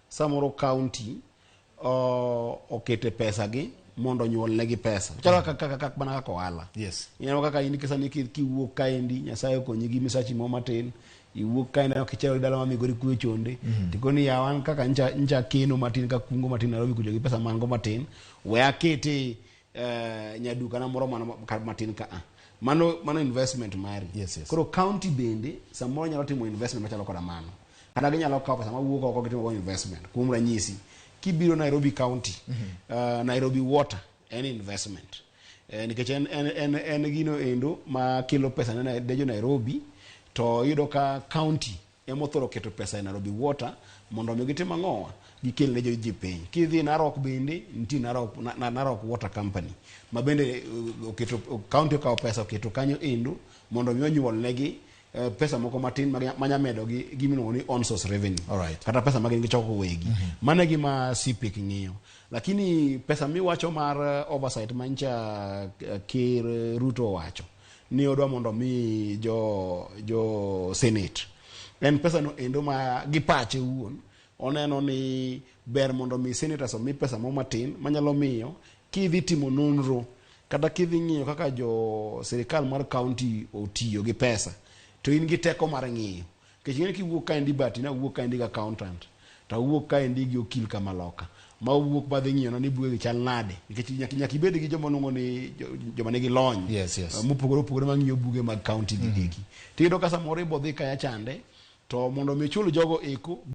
samoro county okete pesa gi mondo onyuol negi pesa. Chalo kaka mana kaka ohala. Ineno kaka in sani kiwuok kaendi, Nyasaye okonyi gi misachi mo matin, iwuok kaendi ok ichero dala ma Migori kuyo chonde, tikoni yawa an kaka ncha keno matin ka kungo matin Nairobi kucho gi pesa man go matin, we akete nyaduka na moro mana matin ka a. Mano investment mari. Koro county bende samoro nyalo timo investment machalo koda mano. Kata ginyalo kawo pesa mawuok oko gitimo go investment. Kuom ranyisi, kibiro Nairobi County, Nairobi Water en investment. Nikech en gino endo ma kelo pesa ne jo Nairobi, to iyudo ka county ema othoro keto pesa e Nairobi Water mondo mi gitim ang'owa, gikel ne ji piny. Kidhi Narok bende nitie Narok Water Company ma bende oketo county okawo pesa oketo kanyo endo mondo mi onyuol negi pesa moko matin manya medo gi gimiluongo ni own source revenue kata pesa ma gin gichoko wegi. Mano e gima CIPIC ng'iyo. Lakini pesa miwacho mar oversight mancha Ker Ruto owacho ni odwa mondo mi jo Senate, en pesa no endo ma gi pache wuon oneno ni ber mondo mi senators omi pesa mo matin manyalo miyo kidhi timo nonro kata kidhi ng'iyo kaka jo sirikal mar county otiyo gi pesa to in gi teko mar ng'iyo. Nikech ing'e ni kiwuok kaendi bati nawuok kaendi gi accountant to awuok kaendi gi okil kamaloka ma owuok madhi ng'iyo ni buge gi chal nade, nikech nyaka ibed gi joma luongo ni joma nigi lony mopogore opogore mang'iyo buge mag county gi eki. Tiyudo ka samoro ibo dhi kaya chande to mondo mi chul jogo eko.